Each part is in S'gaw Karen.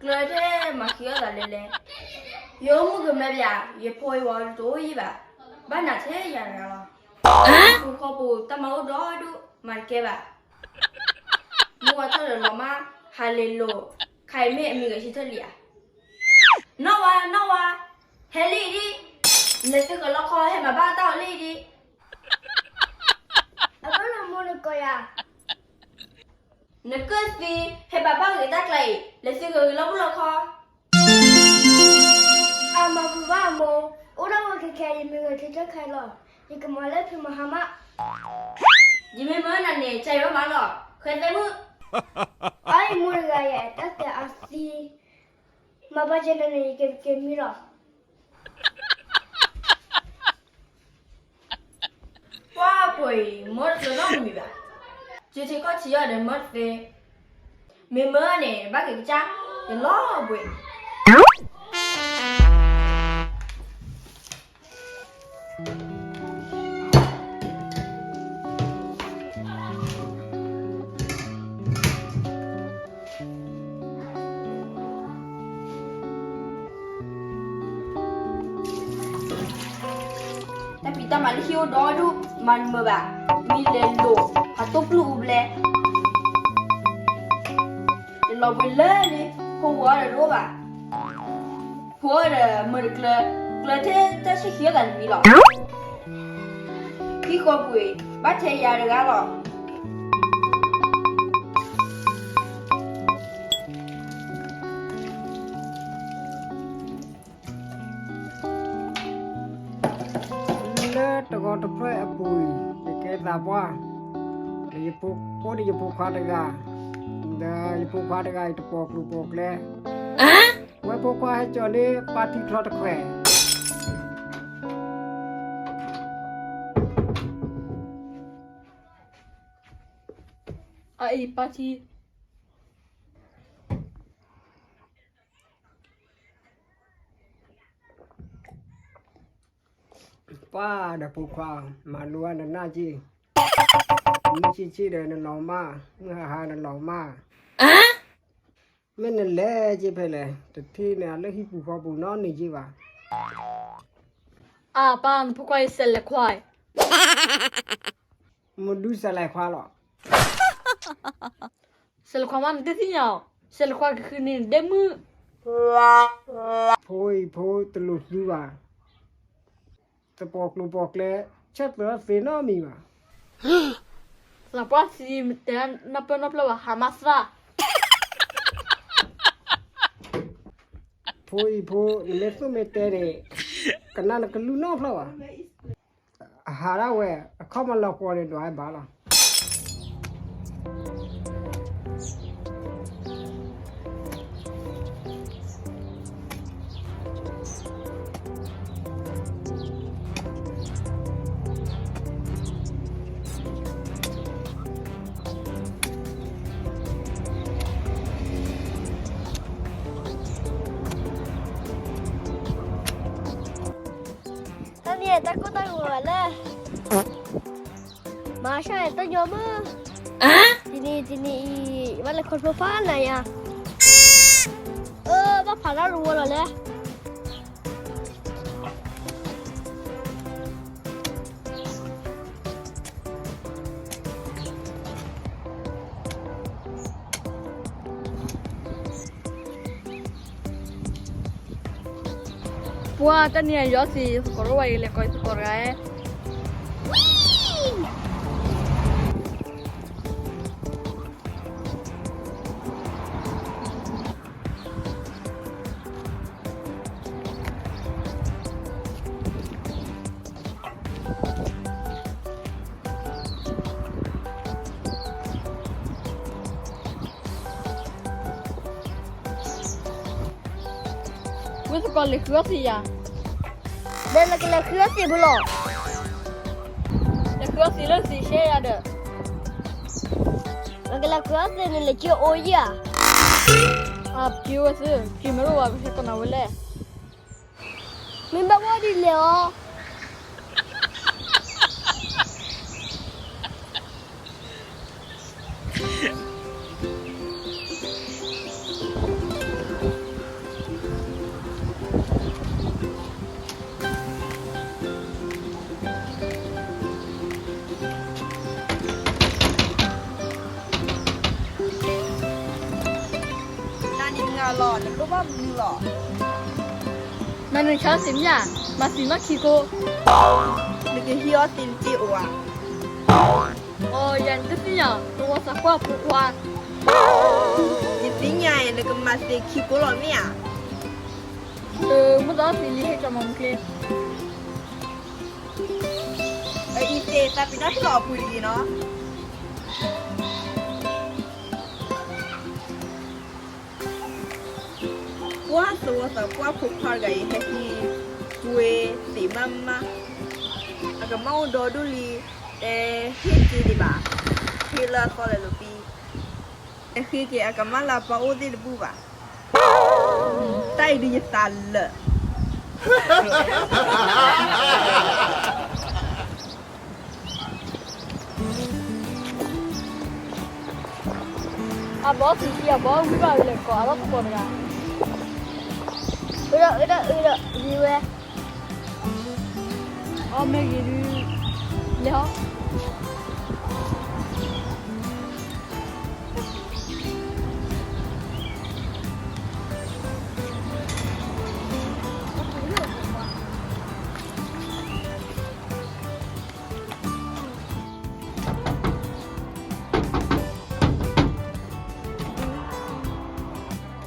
ကျၢၤထဲမၤဃံးအီၣ်သးလဲၤလဲၤ, ယအိၣ်မုၣ်ကမဲဘၣ်, ယဖိယဝၤတအိၣ်ယံၣ်ဘၣ်, ဘၣ်နၤထဲယၤတဂၤလီၤ. ပူၤဃီပူၤ တၢ်မၤအိၣ်ဒီဒူၣ်မၤတကဲဘၣ်. မုၢ်ဝါထီၣ်ဒီးလီၤမၢ်, ဟးလဲၤလိာ်, ခါအံၤမ့ၢ်အမံၤဂဲၤဆၢထၢၣ်လံဧါ. နီၢ်ဝါ, နီၢ်ဝါ, ဟဲလံဒံး, လဲၤသုးကလီခီ ဟဲမၤဘၣ်တၢ်အီၤလံဒံး. အဘၣ်လၢမိၢ်နကိးယၤ နကၢၢ်သံ ဟဲဘၣ်ဘၣ်ဂ့ၤတၢ်ကျါအံၤ လဲၤသုးကဂ့ၤလီၤဘူၣ်လီၤခီ. အမၤပူၤဘၣ်အမိၢ်, အိၣ်ဒၣ်ဝဲခဲခဲ ယမ့ၢ်ဂဲၤဆၢထၢၣ်ခဲလီၤ, ယကမၤလၢဖံးမၤဟါမး. ယမ့ၢ်မၢနၤန့ၣ် ကၢ်ယဝဲမးလီၤ, ဃဲသဲမုၣ်. အအံၤမိၢ်တဂၤယဲ တၢ်တဲအသံ, မၤဘၣ်ကဲနၤန့ၣ် ယကက့ၤမံလီၤ. ပှၤဖိအံၤ မၢတကျၢၤနီတမံၤဘၣ်. ကၠ့ထံကီၢ်ထံအီၤဒီးမၢတသ့, မ့ၢ်မၢန့ၣ် ဘၣ်က့ၤကစၢ် ယလီၤဘှံး. တၢ်ဖံးတၢ်မၤလၢဟံၣ်အိၣ်ဒီဒူၣ် မၤတမုာ်ဘၣ်, မံၤလဲၤလိာ် ဟးတိၢ်ပျုၢ်အူဘျဲ, ယလီၤဘှံးလၢန့ၣ် ဖိဝဲဒီးတအိၣ်ဘၣ်. ဖိဒီးမၢတကျၢၤ, ကျၢၤထဲတၢ်ဆံၣ်ဃံအီၣ်သးတမံၤလီၤ. ဟံၣ်ဃီပူၤ ဘၣ်ထဲယၤတဂၤလီၤ. လၢတဂီၤတဖျၢၣ်အပူၤအံၤ ယကဲသးပှၢ်, ဒီးယဖိ, အိၣ်ဒီးယဖိခွါတဂၤ, ဒီးယဖိခွါတဂၤအံၤ တပိာ်ကျိၤပိာ်ကျဲ, ဝဲဖိခွါဟဲကၠီၤန့ၢ်ပၢ်ထံချီတခွဲး. အအံၤပၢ်ထံ ပှၤဒီးဖိခွါ, မၤလိအါနနၢ်က့, မုၢ်ဆ့ၣ်ဆ့ၣ်ဒီးနလီၤမၢ်, မုၢ်ဟါဟါနလီၤမၢ်, မ့ၢ်နလဲၤက့ဖဲလဲၣ်, တထံၣ်န့ၣ်လၢဟံၣ်ပူၤဃီပူၤနီတမံၤက့ဘၣ်. အပၢ် နဖိခွါအံၤစဲးလဲၤခွါအံၤ, မဒုးစဲးလဲၤခွါလီၤ. စဲးလဲၤခွါမး နတသ့ၣ်ညါအီၤ, စဲးလဲၤခွါကဃုန့ၢ်နဒဲမုၣ်. ဖိအံၤဖိတလိၣ်သုဘၣ်, တပိာ်ကျိၤပိာ်ကျဲ, ဆၢသၢသ့နီတမံၤဘၣ်. သးပှၢ်သံတဲနီၢ်ပၢၢ်နီၢ်ပျၢၢ်ဘၣ် ဟါမးသၣ်. ဖိအံၤဖိ နမ့ၢ်သူၣ်မ့ၢ်တဲန့ၣ် ကနၣ်နကလုၢ်နီတဖျၢၣ်ဘၣ်. အဟးဒၣ်ဝဲ အခီၣ်မၤလီၤပှီၤန့ၣ် ဒွးဘၣ်လီၤ. တၢ်န့ၣ် တၢ်ကိၢ်တၢ်ဂီၤလၢ မၤဆါတၢ်ညီမုၢ်, တနံၤတနံၤအံၤ ဘၣ်လဲၤခီဖျိဖးနၤယၤ, အၢ ဘၣ်ဖးတၢ်တဝီလီၤလဲၣ်. ပှၤတနံၤအံၤယီၤသံးသကိးတဝဲအံၤ လဲၤကိးယသကိးတဂၤဧၢ. ဝဲသကိးလဲၤဃုအီၣ်သံးယၤ, ဒီးနကလဲၤဃုအီၣ်သံးဖဲလဲၣ်, လဲၤဃုအီၣ်သံးလၢသံးရှဲယၤဒီး, နကလဲၤဃုအီၣ်သံးန့ၣ် လဲၤက့ၤအိၣ်ယၤ, အက့ၤဝဲသ့, က့ၤမ့ၢ်တအိၣ်ဘၣ် ပဟဲကိးနၤဝဲလဲၣ်. မ့ၢ်ဘၣ်ဝဲဒ်လဲၣ်အီၤ. လီၤ နလိၣ်ဘၣ်မနုၤလီၤ. မၤနုၤဆါသ့ၣ်မ့ၢ်ဧါ, မၤသံမၤခံကိ, နကဟံးအီၣ်သ့နတ့ၢ်အိၣ်ဧါ. အိ ယၤနတသ့ၣ်ညါ, တဝီသးပှၢ်ဖိခွါ. ယသ့ၣ်ညါအံၤ နကမၤသ့ခံကိလီၤမ့ၢ်ဧါ. မုၢ်သီသံလံ ဟဲကၠီမၤမုၢ်ချ့. အအံၤသ့ၣ်သးပ့ၤနီၣ်ဟ့ၣ်လီၤအပှ့ၤတဂ့ၤနီၤ. ပှၢ်သဝီသးပှၢ်ဖိခွါတဂၤအံၤ ဟဲဟံးကွ့သ့ၣ်မးမး, အကမၢ်အိၣ်ဒီဒူၣ်လံ, တဲဟ့ၣ်က့ဒံးဘၣ်, ဟ့ၣ်လၢအသီလဲၤလိာ်သံ, တဲဃ့က့ၤအကမၢ်လၢပှၤအိၣ်သ့ၣ်တဘူၣ်ဘၣ်. တၢ်အံၤဒုးယသးလၢာ် အဘီသံဆံ အဘီဝံဘၣ်ဝံလဲၤကီး အဘီသကိးတဂၤ, အၢဒီးအၢဒီးအၢဒီး ဂ့ၤဝဲ, အီၣ်မ့ၢ်ဂ့ၤဒုး လဲၤဟီ.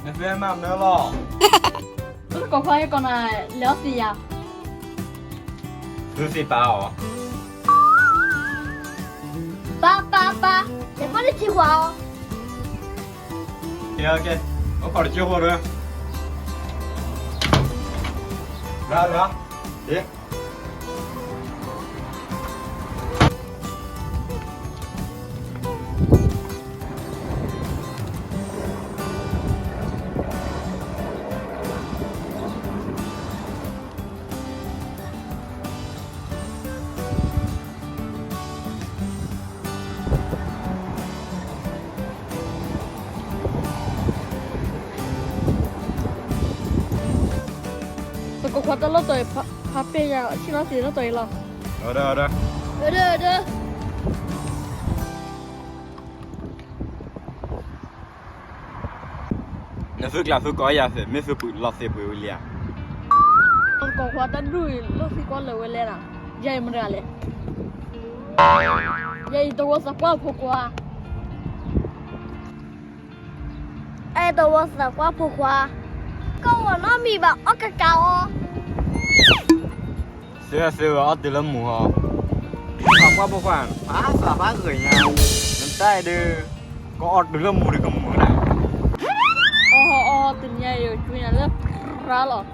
နသ့ၣ်မၤမနုၤလီၤ. ပသကိးခွါယကီးနၤ လဲၤအီၣ်သ့ၣ်ယၤ. သုသ့ၣ်ပာ်အီၤ. ပာ်ပာ်ပာ်, လဲၤပာ်တထံၣ်ကွၢ်အီၤ. ကဲ, အိၣ်ခိးတကၠိဃိဒီး, ရၢ်ရၢ်, ဒ် သကိးခွါတၢ်လီၢ်တီၤအံၤ ဖးပဲၢ်ယၤ ဆ့ၣ်နီၤသ့ၣ်လီၢ်တီၤအံၤလီၤ. အၢဒၢအၢဒၢ, အၢဒၢအၢဒၢ. နသုကျးသုကအီၣ်ယၤသ့ၣ် မ့ၢ်သုပှ့ၤလီၤသ့ၣ်ပှ့ၤဝံၤလံဧါ. သကိးခွါတၢ်ဒူၣ်အံၤ လီၢ်သံကွၢ်လၢာ်ဝဲလဲၣ်နီၤ, ယၤအံၤမတၤတဂၤလဲၣ်. ယၤအံၤတဝီသးပှၢ်ဖိခွါ, အဲၣ်တဝီသးပှၢ်ဖိခွါ, ကီၢ်ဂီၤနီတမံၤဘၣ်အီၣ်ကကးအီၤ. သ့သ့ဝဲအီၣ်တုၤလၢမူၤဟီ, သးပှၢ်ဖိခွါ, ဖးသးဖးဂ့ၤညါ, နတၢ်အံၤဒုး, ကအီၣ်တုၤလၢမူၤဒုးကမူၤနၤ. အီၣ်အီၣ်အီၣ် တနံၤအံၤ ကွံာ်နၤလၢရါလီၤ.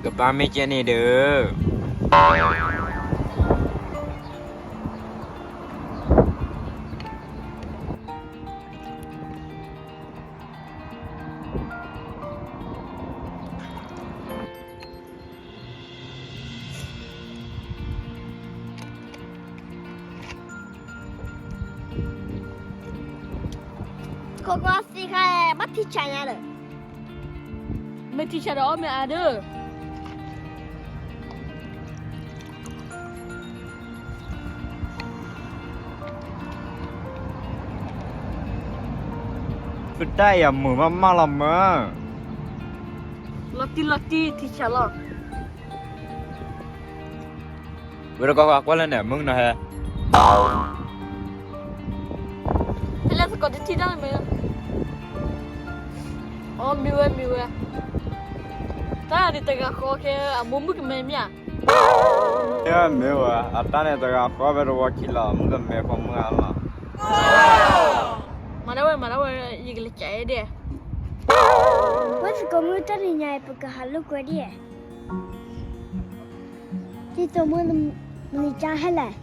ကဘၣ်မ့ၢ်ကဲန့ၣ်ဒီး ခိၣ်ကွၢ်သံခါ ဘၣ်ထံဆးညါဒီး, မ့ၢ်ထံဆးဒီးအီၣ်မ့ၢ်အါဒၢ. ပတၢ်အံၤအမုာ်မးမးလီၤမၢ်. လီၤတံၢ်လီၤတံၢ်ထံဆးလီၤ. ဝဲတကီၢ်ကွၢ်လၢန့ၣ် မုၢ်ကနီၤဟဲ, ဖဲလၢသကိးတထံၣ်တၢ်မ့ၢ်, အီ မ့ၢ်ဝဲမ့ၢ်ဝဲ, တၢ်န့ၣ်တဂၤဃီခဲ အမိၢ်မုၣ်ကမဲမ့ၢ်ဧါ. မ့ၢ်ဝဲမ့ၢ်ဝဲ, အတၢ်န့ၣ်တဂၤဃီဖဲတဝီခံလီၤ မုၣ်ကမဲဃီမုၢ်အါလီၤ. မၤဒၣ်ဝဲ မၤဒၣ်ဝဲ ယကလဲၤကးအဲၣ်ဒဲး. ဝဲသကိးမုၣ် တၢ်တနံၤညါအံၤ ပကဟးလိာ်ကွဲဒ်လဲၣ်. ဒ်သိးမုၢ်နံၤကါဟဲလဲၣ်,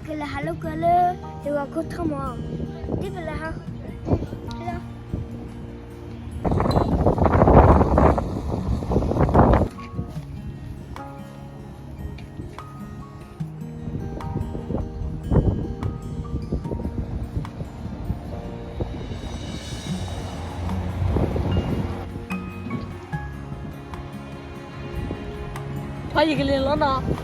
ကလဲၤဟးလိာ်ကွဲလၢ ယဂီၤခိၣ်ထီၣ်မး, ဒ်ပလဲၤဟး, ဖါယကလဲၤလီၤနီၤ.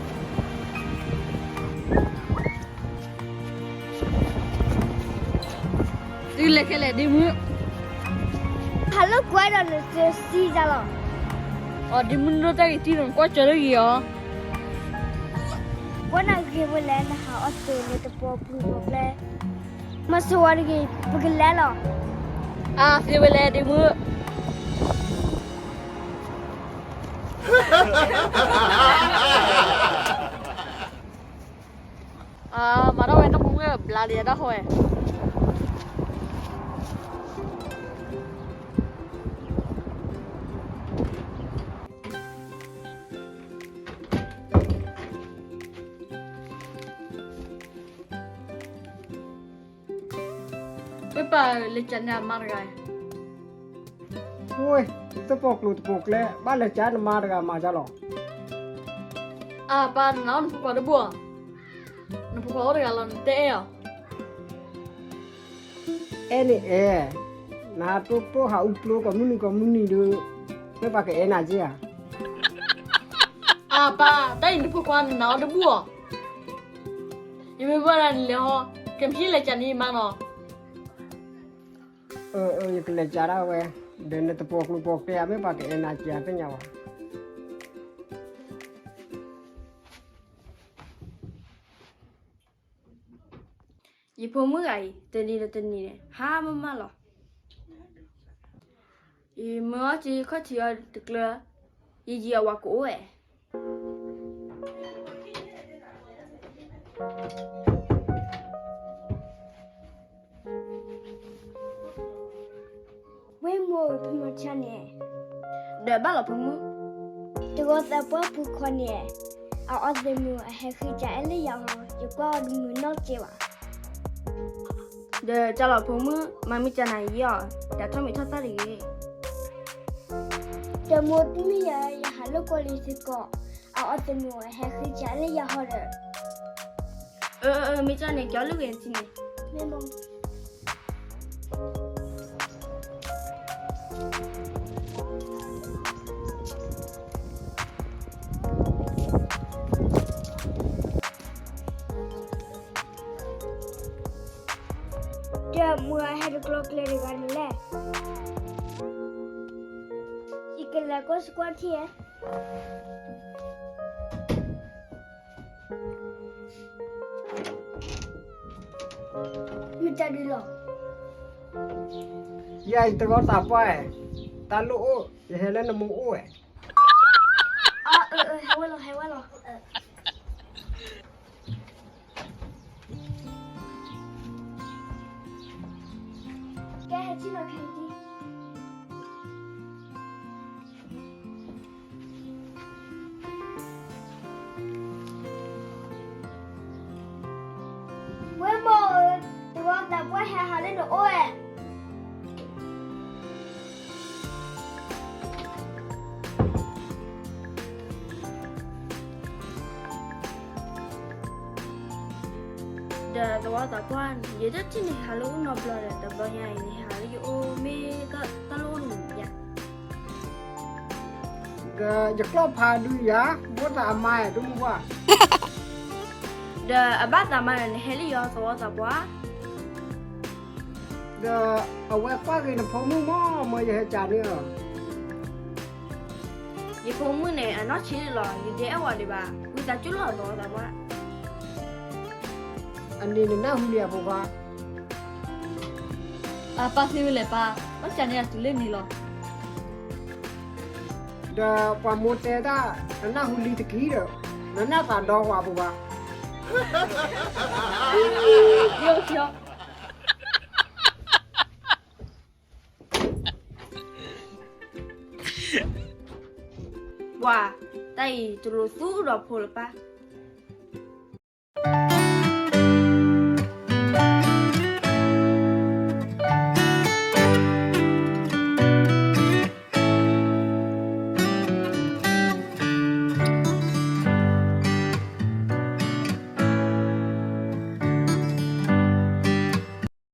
ဒ် ဒ်လဲၣ်ခဲလဲၣ်ဒ့မုၣ်, ဟးလိာ်ကွဲဒီးနစံးစါလီၤ. အီ ဒ့မုၣ် နဒိၣ်တၢ်ဂ့ၤတံၢ်ဒီး နကွၢ်စၢၤတဂ့ၤအီၤ. ကွၢ်နၤဂ့ၤဝဲလဲၣ် နဟးအီၣ်သ့ၣ်နတပှီၤပျူၤပှီၤကျဲ, မၤစၢၤဝဲတဂ့ၤ ပကလဲၤလီၤ. အါ သ့ဝဲလဲၣ်ဒ့မုၣ်. အါ မၤထီၣ်ဝဲ တၢ်ဖိမုၣ်ဘျါလံ အတၢ်ဟီဝဲ. မ့ၢ်ပၢ်လဲၤကၠးန့ၢ်အမါတဂၤ. ဝ့ၢ်, တပှီၤကျိၤတပှီၤကျဲ ဘၣ်လဲၤကၠးနမါတဂၤမၤဒ်လဲၣ်. အါ ပၢ် နနာ်အီၣ်နဖိခွါတဘူၣ်ဧါ. နဖိခွါအိၣ်တဂၤလီၤ နတအဲၣ်အီၤ. အဲၣ်န့ၣ်အဲၣ်, နဟးတိၢ်တိၢ်ဟးအူကျိကိးမုၢ်နံၤကိးမုၢ်နံၤဒီး မ့ၢ်ပှၤကအဲၣ်နၤက့ဧါ. အါ ပၢ်, တၢ်အံၤနဖိခွါနနာ်အီၤတဘူၣ်ဧါ. ယမ့ၢ်ဘၣ်ဒၣ်နလဲၤဟီ, ကမ့ၢ်လဲၤကၠးန့ၢ်ယမါနီၤ. အၢ အၢ ယကလဲၤကၠးဒၣ်ဝဲ, ဒီးနတပှီၤကျိၤပှီၤကျဲ မ့ၢ်ပှၤကအဲၣ်နၤက့ဧါ သ့ၣ်ညါဝဲ. ယဖိမုၣ်ဂၤအံၤ တနံၤဒီးတနံၤန့ၣ် ဟါမၢ်မၢ်လီၤ. ယမၢအီၣ်က့ၤခီၣ်ထံးအီၤတကျၢၤ, ယယံာ်အဝၤကအိၣ်ဝဲ. ဝ့ၢ်မိၢ်ဧၢ ဖံမၤဆါန့ၣ်, ဒီးဘၣ်လီၤဖိမုၣ်, တဂီၤသးပှၢ်ပူၤခီန့ၣ်, အအီၣ်သ့ၣ်မုၢ်အဟဲဃ့ကၠးအဲၣ်လၢယၤဟီ, ယကွၢ်အီၤတမုာ်နီတစဲးဘၣ်. ဒီးကၢ်လီၤဖိမုၣ်, မၤမ့ၢ်ကၠးနၤယံာ်အီၤ, တၢ်ထီၣ်မ့ၢ်ထီၣ်သၣ်တဂ့ၤ. ဒီးမိၢ်တမ့ၢ်ယၤ ယဟးလိာ်ကွဲလံစ့ၢ်ကီး, အအီၣ်သ့ၣ်မုၢ်အဟဲဃ့ကၠးလၢယၤဟီဒီး. အၢ အၢ မ့ၢ်ကၠီန့ၣ် ကၠီလုၢ်ဂ့ၤနထံန့ၣ်. ဒီးမုၢ်အဟဲတကျိၤကျဲတဂၤန့ၣ်လဲၣ်. ယကလဲၤကိးစကွၢ်ထံဧါ. မ့ၢ်တၢ်ဒ်လီၤ. ယၤအံၤတဂီၤသးပှၢ်ဧါ, တၢ်လိၣ်အိၣ်, ယဟဲလၢနမိၢ်အိၣ်ဧါ. အၢ အၢ ဟဲဝဲလီၤ ဟဲဝဲလီၤ. ကဲ ဟဲထံၣ်လီၤ ခဲအံၤ. ဝ့ၢ်မိၢ်ဧၢ, တဂီၤသးပှၢ်ဟဲဟးလၢနအိၣ်ဧါ. ဒီးသဝီသးပှၢ်န့ၣ် ယတထံၣ်န့ၣ်ဟးလၢအိၣ်နီတဘျီဒီး တဘျီညါအံၤန့ၣ် ဟးလၢယအိၣ်မ့ၢ်တၢ်လိၣ်အိၣ်တမံၤဧါ. ဒီးယကျီၢ်ဖးဒုးယၤ ဘိသးအမါဧါ ဒိၣ်မုၢ်ပှၢ်. ဒီးအဘၣ်သးမါဒီး နဟဲလၢယသဝီသးပှၢ်. ဒီးအဝဲကွၢ်က့ၤနဖိမုၣ်မ့ၢ်မ့ၢ်ယဟဲကၠးန့ၢ်အီၤ. ယဖိမုၣ်န့ၣ် အနီၢ်ဆံးလီၤ ယဒဲအဲၣ်ဝဲဒံးဘၣ် ဝံသးစူၤလီၤသဝီသးပှၢ်. အန့ၣ်နနၢ်ဟူလံအဖိခွါ. အပၢ်သ့ဝဲလဲၣ်ပၢ်, ဘၣ်ဆၣ်န့ၣ်အတုၤလၢန့ၣ်လီၤ. ဒီးပှၤမိၢ်တဲတၢ် နနၢ်ဟူလံတက့ၢ်ဒီး နနၢ်သးဒီးဝဲအဖိခွါ. ပှၤ, တၢ်အံၤတလိၤသူဒီးဖိလၢၤပၢ်.